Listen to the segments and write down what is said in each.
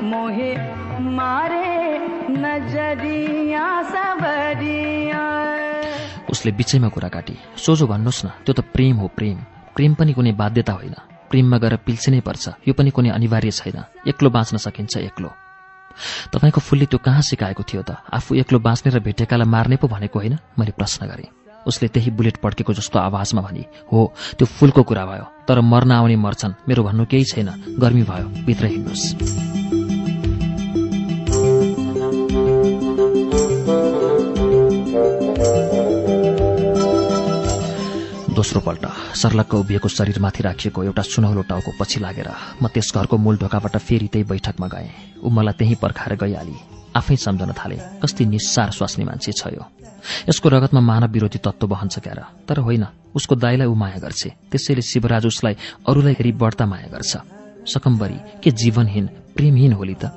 मोहे मारे नजरिया सबरिया। उसले बिचैमा कुरा काटी, सोझो भन्नुहोस् न, त्यो त प्रेम हो। प्रेम प्रेम पनि कुनै बाध्यता होइन। प्रेममा गएर पिल्सिनै पर्छ, यो पनि कुनै अनिवार्य छैन। एक्लो बाँच्न सकिन्छ, एक्लो। तपाईको फुलले त्यो कहाँ सिकाएको थियो त? आफू एक्लो बाँच्ने र भेटेकालाई मार्ने पो भनेको होइन? मैले प्रश्न गरेँ। उसले त्यही बुलेट पड्केको जस्तो आवाजमा भनी, हो त्यो फुलको कुरा भयो, तर मर्न आउने मर्छन्, मेरो भन्नु केही छैन। गर्मी भयो, भित्र हिँड्नुहोस्। दोस्रो पल्ट सर्लक्क उभिएको शरीरमाथि राखिएको एउटा सुनौलो टाउको पछि लागेर म त्यस घरको मूल ढोकाबाट फेरि त्यही बैठकमा गएँ। ऊ मलाई त्यहीँ पर्खाएर गइहाली। आफै सम्झन थाले, कस्ती निस्सार स्वास्नी मान्छे छ यो। यसको रगतमा मानव विरोधी तत्त्व बहन्छ क्यार। तर होइन, उसको दाइलाई ऊ माया गर्छ, त्यसैले शिवराज उसलाई अरूलाई हेरी बढ्ता माया गर्छ। सकम्बरी के जीवनहीन प्रेमहीन होली त?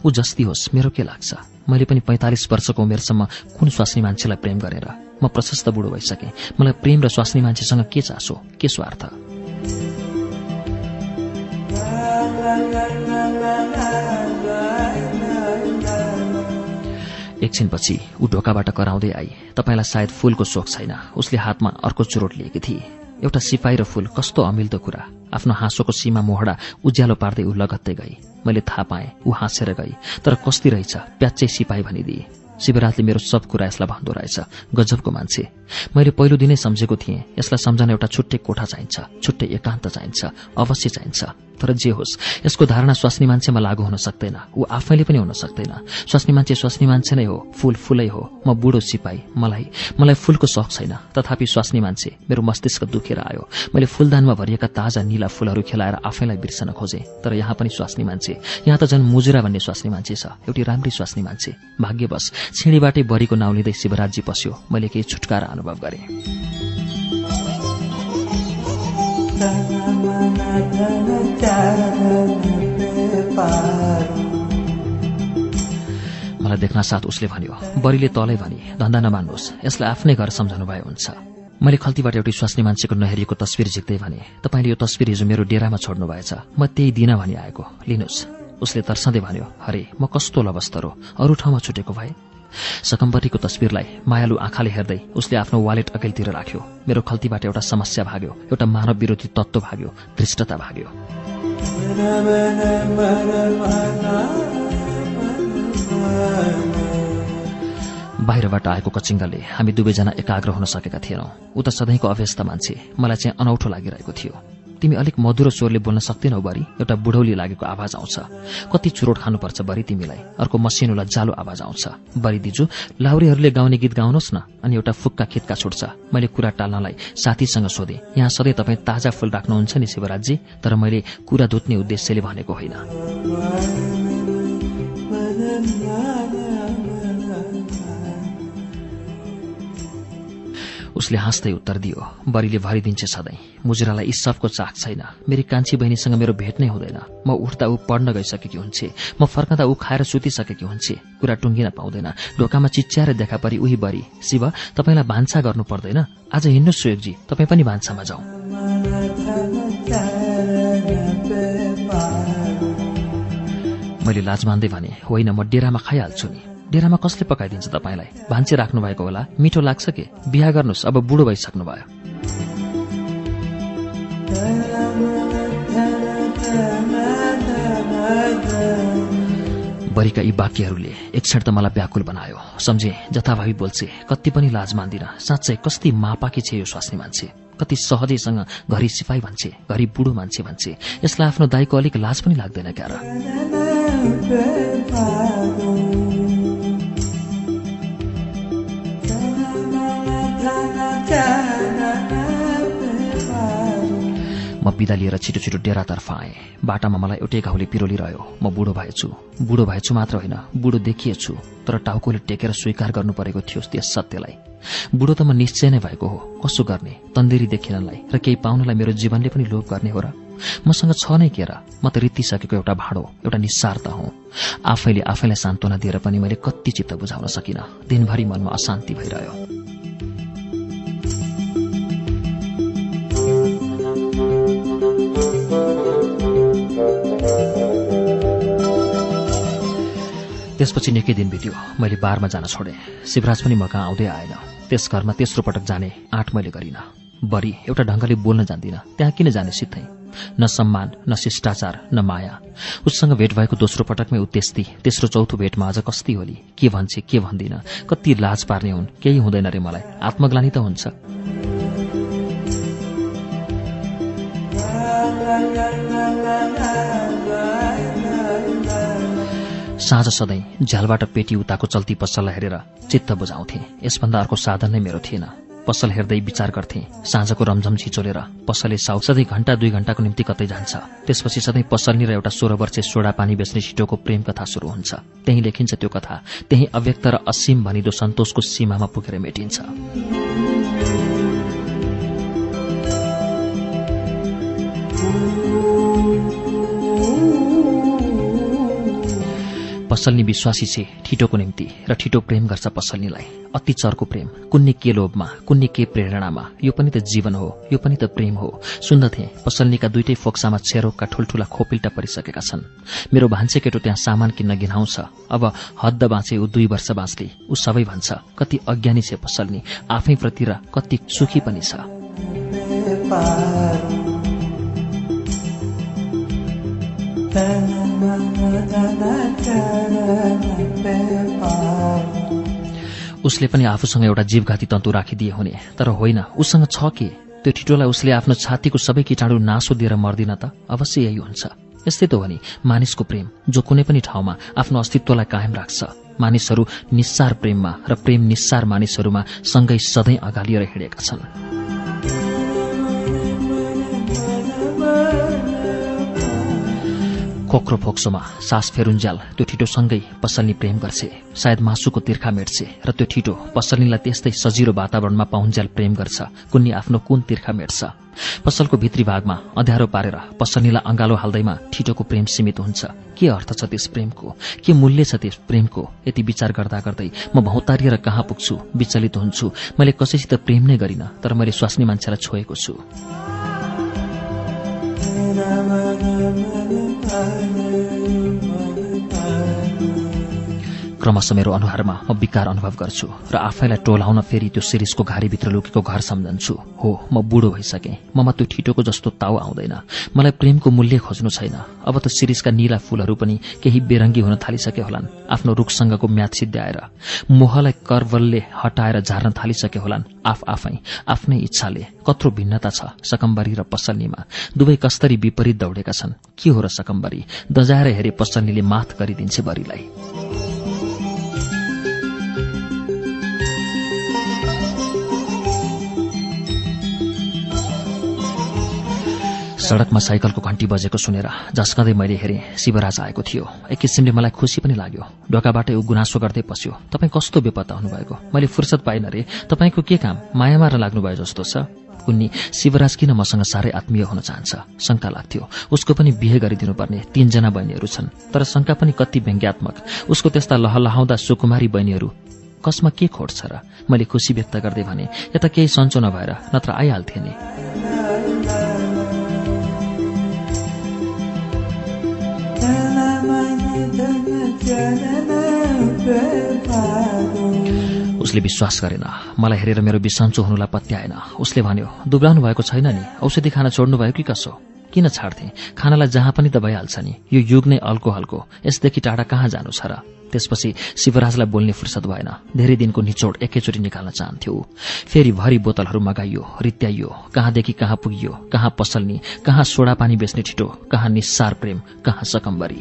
ऊ जस्ती होस्, मेरो के लाग्छ? मैले पनि 45 वर्षको उमेरसम्म कुन स्वास्नी मान्छेलाई प्रेम गरेर? म प्रशस्त बुढो भइसकेँ। मलाई प्रेम र स्वास्नी मान्छेसँग के चासो, के स्वार्थ? एकछिनपछि ऊ ढोकाबाट कराउँदै आई, तपाईलाई सायद फूलको शोक छैन। उसले हातमा अर्को चुरोट लिएकी थिए। एउटा सिपाही र फूल, कस्तो अमिल्दो कुरा। आफ्नो हाँसोको सीमा मोहडा उज्यालो पार्दै ऊ लगत्तै गई। मैले थाहा पाएँ ऊ हाँसेर गई, तर कस्ती रहेछ, प्याच्चै सिपाही भनिदिए। शिवराजले मेरो सब कुरा यसलाई भन्दो रहेछ। गजबको मान्छे। मैले पहिलो दिनै सम्झेको थिएँ, यसलाई सम्झन एउटा छुट्टै कोठा चाहिन्छ, छुट्टै एकान्त चाहिन्छ, अवश्य चाहिन्छ। तर जे होस्, यसको धारणा स्वास्नी मान्छेमा लागू हुन सक्दैन। ऊ आफैले पनि हुन सक्दैन। स्वास्नी मान्छे नै हो, फूल फूलै हो। म बुढो सिपाही, मलाई फूलको शौक छैन। तथापि स्वास्नी मान्छे, मेरो मस्तिष्क दुखेर आयो। मैले फूलदानमा भरिएका ताजा नीला फूलहरू खेलाएर आफैलाई बिर्सन खोजेँ। तर यहाँ पनि स्वास्नी मान्छे, यहाँ त झन् मुजुरा भन्ने स्वास्नी मान्छे छ, एउटी राम्री स्वास्नी मान्छे। भाग्यवश छिँडीबाटै बरीको नाउँ लिँदै शिवराजी पस्यो। मैले केही छुटकारा अनुभव गरेँ। मलाई देख्न साथ उसले भन्यो, बरीले तलै भनी, धन्दा नमान्नुहोस्, यसलाई आफ्नै घर सम्झनु भए हुन्छ। मैले खल्तीबाट एउटी स्वास्नी मान्छेको नहेरिएको तस्बिर झिक्दै भने, तपाईले यो तस्बिर हिजो मेरो डेरामा छोड्नु भएछ, म त्यही दिन भनी आएको, लिनुहोस्। उसले तर्सँदै भन्यो, अरे म कस्तो लवस्तर हो, अरू ठाउँमा छुटेको भए। सकम्बरीको तस्बिरलाई मायालु आँखाले हेर्दै उसले आफ्नो वालेट अघिल्तिर राख्यो। मेरो खल्तीबाट एउटा समस्या भाग्यो, एउटा मानव विरोधी तत्त्व भाग्यो, धृष्टता भाग्यो। बाहिरबाट आएको कचिङ्गले हामी दुवैजना एकाग्र हुन सकेका थिएनौं। ऊ त सधैँको अभ्यस्त मान्छे, मलाई चाहिँ अनौठो लागिरहेको थियो। तिमी अलिक मधुरो स्वरले बोल्न सक्दैनौ बरी? एउटा बुढौली लागेको आवाज आउँछ। कति चुरोट खानुपर्छ बरी तिमीलाई? अर्को मसिनो लज्जालु आवाज आउँछ, बरी दिजु लाउरीहरूले गाउने गीत गाउनुहोस् न। अनि एउटा फुक्का खित्का छुट्छ। मैले कुरा टाल्नलाई साथीसँग सोधेँ, यहाँ सधैँ तपाईँ ताजा फूल राख्नुहुन्छ नि शिवराजजी? तर मैले कुरा धुत्ने उद्देश्यले भनेको होइन। उसले हाँस्दै उत्तर दियो, बरीले भरिदिन्छ सधैँ। मुजुरालाई यी सबको चाख छैन। मेरी कान्छी बहिनीसँग मेरो भेट नै हुँदैन। म उठ्दा ऊ पढ्न गइसकेकी हुन्छे, म फर्कँदा ऊ खाएर सुतिसकेकी हुन्छे। कुरा टुङ्गिन पाउँदैन। ढोकामा चिच्याएर देखा परी उही बरी, शिव तपाईलाई भान्सा गर्नु पर्दैन? आज हिँड्नु सुयोगजी, तपाईँ पनि भान्सामा जाउँ। मैले लाज मान्दै भने, होइन म डेरामा खाइहाल्छु नि। डेरामा कसले पकाइदिन्छ तपाईलाई? भान्से राख्नु भएको होला, मिठो लाग्छ के? बिहा गर्नुस्, अब बुढो भइसक्नु भयो। बरीका यी वाक्यहरूले एक क्षण त मलाई व्याकुल बनायो। सम्झे जथाभावी बोल्छे, कति पनि लाज मान्दिन। साँच्चै कस्ती मापाकी छे यो स्वास्नी मान्छे। कति सहजैसँग घरि सिपाही भन्छे, घरि बुढो मान्छे भन्छे। यसलाई आफ्नो दाइको अलिक लाज पनि लाग्दैन क्यार। म बिदा लिएर छिटो छिटो डेरातर्फ आएँ। बाटामा मलाई एउटै घाउले पिरोलिरह्यो। म बुढो भएछु मात्र होइन, बुढो देखिएछु। तर टाउकोले टेकेर स्वीकार गर्नु परेको थियो त्यस सत्यलाई। बुढो त म निश्चय नै भएको हो। कसो गर्ने? तन्देरी देखिनलाई र केही पाउनलाई मेरो जीवनले पनि लोभ गर्ने हो र? मसँग छ नै के र? म त रित्तिसकेको एउटा भाँडो, एउटा निस्सारता हुँ। आफैलाई सान्त्वना दिएर पनि मैले कति चित्त बुझाउन सकिनँ। दिनभरि मनमा अशान्ति भइरह्यो। त्यसपछि निकै दिन बित्यो। मैले बारमा जान छोडेँ। शिवराज पनि म कहाँ आउँदै आएन। त्यस घरमा तेस्रो पटक जाने आँट मैले गरिन। बरी एउटा ढङ्गले बोल्न जान्दिन, त्यहाँ किन जाने सित्तै? न सम्मान, न शिष्टाचार, न माया। उससँग भेट भएको दोस्रो पटकमै ऊ त्यस्ती, तेस्रो चौथो भेटमा अझ कस्ती होली। के भन्छे के भन्दिन, कति लाज पार्ने हुन्। केही हुँदैन रे मलाई, आत्मग्लानि त हुन्छ। साँझ सधैँ झ्यालबाट पेटी उताको चल्ती पसललाई हेरेर चित्त बुझाउँथे। यसभन्दा अर्को साधन नै मेरो थिएन। पसल हेर्दै विचार गर्थे। साँझको रमझम छिचोलेर पसलले साउ सधैँ घण्टा 2 घण्टाको निम्ति कतै जान्छ। त्यसपछि सधैँ पसलनी र एउटा 16 वर्षे सोडा पानी बेच्ने छिटोको प्रेम कथा सुरु हुन्छ। त्यही लेखिन्छ त्यो कथा, त्यही अव्यक्त र असीम भनिदो सन्तोषको सीमामा पुगेर मेटिन्छ। पसलनी विश्वासी छे ठिटोको निम्ति र ठिटो प्रेम गर्छ पसलनीलाई। अति चर्को प्रेम, कुन्नी के लोभमा, कुन्नी के प्रेरणामा। यो पनि त जीवन हो, यो पनि त प्रेम हो। सुन्दथे पसलनीका दुईटै फोक्सामा छेरोगका ठुल्ठुला खोपिल्टा परिसकेका छन्। मेरो भान्से केटो त्यहाँ सामान किन्न घिनाउँछ। अब हद्द बाँचे ऊ 2 वर्ष बाँच्ली। ऊ सबै भन्छ। कति अज्ञानी छे पसलनी, आफैप्रति र कति सुखी पनि छ। उसले पनि आफूसँग एउटा जीवघाती तन्तु राखिदिए हुने, तर होइन, उसँग छ के? त्यो ठिटोलाई उसले आफ्नो छातीको सबै कीटाणु नासो दिएर मर्दिन त? अवश्य यही हुन्छ। यस्तै त हो नि मानिसको प्रेम, जो कुनै पनि ठाउँमा आफ्नो अस्तित्वलाई कायम राख्छ। मानिसहरू निस्सार प्रेममा र प्रेम निस्सार मानिसहरूमा सँगै सधैँ अगालिएर हिँडेका छन्। खोक्रो फोक्सोमा सास फेरुन्ज्याल त्यो ठिटोसँगै पसलनी प्रेम गर्छे। सायद मासुको तिर्खा मेट्छे र त्यो ठिटो पसलनीलाई त्यस्तै सजिलो वातावरणमा पाउन्ज्याल प्रेम गर्छ। कुन्नी आफ्नो कुन तिर्खा मेट्छ। पसलको भित्री भागमा अँध्यारो पारेर पसलनीलाई अँगालो हाल्दैमा ठिटोको प्रेम सीमित हुन्छ। के अर्थ छ त्यस प्रेमको? के मूल्य छ त्यस प्रेमको? यति विचार गर्दा गर्दै म भौतारिएर कहाँ पुग्छु, विचलित हुन्छु। मैले कसैसित प्रेम नै गरिन, तर मैले स्वास्नी मान्छेलाई छोएको छु। क्रमशः मेरो अनुहारमा म विकार अनुभव गर्छु र आफैलाई टोलाउन फेरि त्यो शिरीषको घारीभित्र लुकेको घर सम्झन्छु। हो, म बुढो भइसकेँ। ममा त्यो ठिटोको जस्तो ताउ आउँदैन। मलाई प्रेमको मूल्य खोज्नु छैन। अब त शिरीषका नीला फूलहरू पनि केही बेरङ्गी हुन थालिसके होलान्। आफ्नो रुखसँगको म्याद सिद्ध्याएर मोहलाई करवलले हटाएर झार्न थालिसके होलान्। आफै आफ्नै इच्छाले। कत्रो भिन्नता छ सकम्बरी र पसलनीमा। दुवै कस्तरी विपरीत दौडेका छन्। के हो र सकम्बरी? दजाएर हेरे पसलनीले माथ गरिदिन्छ बरीलाई। सड़कमा साइकलको घण्टी बजेको सुनेर झस्कँदै मैले हेरेँ। शिवराज आएको थियो। एक किसिमले मलाई खुशी पनि लाग्यो। ढोकाबाटै ऊ गुनासो गर्दै पस्यो। तपाईँ कस्तो बेपत्ता हुनुभएको? मैले फुर्सद पाइन रे। तपाईँको के काम? माया मार्न लाग्नुभयो जस्तो छ। कुन्नी शिवराज किन मसँग साह्रै आत्मीय हुन चाहन्छ? शंका लाग्थ्यो। उसको पनि बिहे गरिदिनुपर्ने 3 जना बहिनीहरू छन्। तर शंका पनि कति व्यङ्ग्यात्मक। उसको त्यस्ता लहलहाउँदा सुकुमारी बहिनीहरू कसमा के खोट छ र? मैले खुशी व्यक्त गर्दै भने, यता केही सन्चो नभएर नत्र आइहाल्थे नि। उसले विश्वास गरेन। मलाई हेरेर मेरो बिसन्चो हुनुलाई पत्याएन। उसले भन्यो, दुब्राउनु भएको छैन नि? औषधि खाना छोड्नु भयो कि कसो? किन छाड्थे? खानालाई जहाँ पनि त भइहाल्छ नि। यो युग नै अल्कोहलको, यसदेखि टाढा कहाँ जानु छ र? त्यसपछि शिवराजलाई बोल्ने फुर्सद भएन। धेरै दिनको निचोड एकैचोटि निकाल्न चाहन्थ्यो। फेरि भरि बोतलहरू मगाइयो, रित्याइयो। कहाँदेखि कहाँ पुगियो, कहाँ पसलनी, कहाँ सोडा पानी बेच्ने ठिटो, कहाँ निस्सार प्रेम, कहाँ सकम्बरी।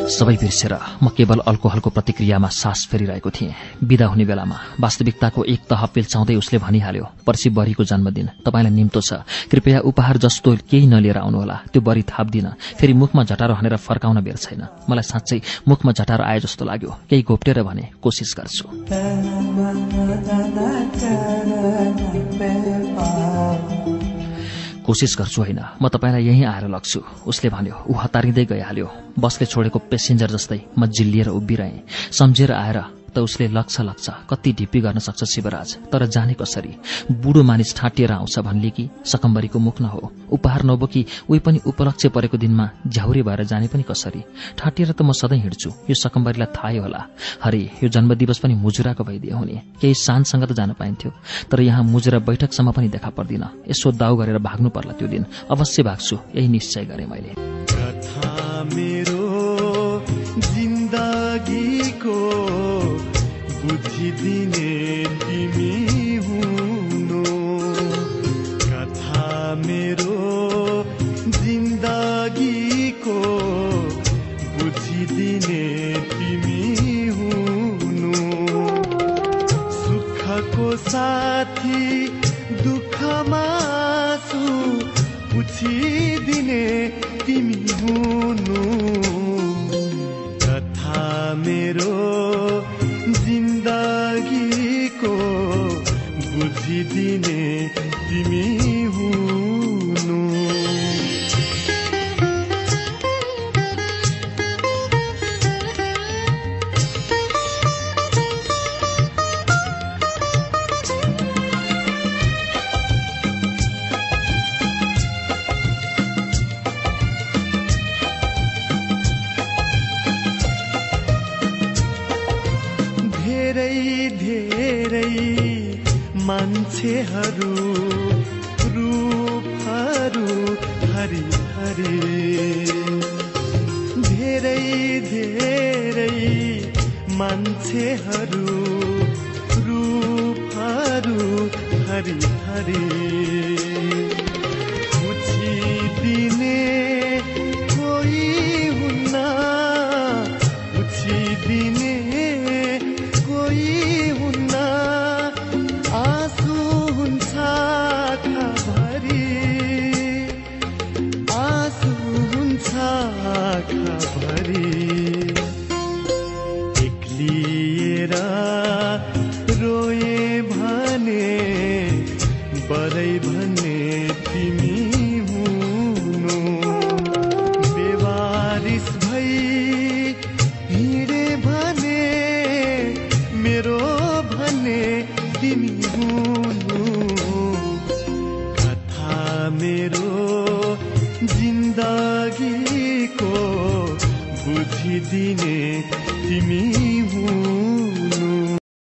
सबै बिर्सेर म केवल अल्कोहलको प्रतिक्रियामा सास फेरिरहेको थिएँ। बिदा हुने बेलामा वास्तविकताको एक तह पिल्चाउँदै उसले भनिहाल्यो, पर्सि बरीको जन्मदिन, तपाईलाई निम्तो छ। कृपया उपहार जस्तो केही नलिएर आउनुहोला। त्यो बरी थाप्दिन। फेरि मुखमा झटारो हानेर फर्काउन बेर छैन। मलाई साँच्चै मुखमा झटारो आए जस्तो लाग्यो। केही घोप्टेर भने कोसिस गर्छु। कोसिस गर्छु होइन, म तपाईलाई यही आएर लग्छु। उसले भन्यो। ऊ हतारिँदै गइहाल्यो। बसले छोडेको पेसेन्जर जस्तै म जिल्लिएर उभिरहेँ। सम्झेर आएर त उसले लक्छ कति ढिप्पी गर्न सक्छ शिवराज, तर जाने कसरी? बुढो मानिस ठाटिएर आउँछ भन्ले कि सकम्बरीको मुख न हो, उपहार नबोकी उही पनि उपलक्ष्य परेको दिनमा झ्याउरे भएर जाने पनि कसरी? ठाटिएर त म सधैँ हिँड्छु, यो सकम्बरीलाई थाहै होला। हरे, यो जन्मदिवस पनि मुजुराको भइदिए हुने, केही शानसँग त जान पाइन्थ्यो, तर यहाँ मुजुरा बैठकसम्म पनि देखा पर्दिन। यसो दाउ गरेर भाग्नु पर्ला त्यो दिन, अवश्य भाग्छु, यही निश्चय गरे मैले। कथा मेरो जिन्दगीको बुझिदिने तिमी हुनु, कथा मेरो जिन्दगीको बुझिदिने तिमी हुनु, सुखको साथी दुःखमा पुछिदिने तिमी हुनु, कथा मेरो जिन्दगीको बुझिदिने तिमी हुनु। मान्छेहरू रूपहरू हरि हरि, धेरै धेरै मान्छेहरू रूपहरू हरि हरि, पुछिदिने कोही हुन्न, पुछिदिने कोही हुन्न, आँसु हुन्छ आँखाभरि, आँसु हुन्छ आँखाभरि, एक्लिएर रोए भने बरै भन्ने तिमी हुनु, बेवारिस भई हिँडे भने मेरो भन्ने तिमी हुनु, कथा मेरो जिन्दगीको बुझिदिने तिमी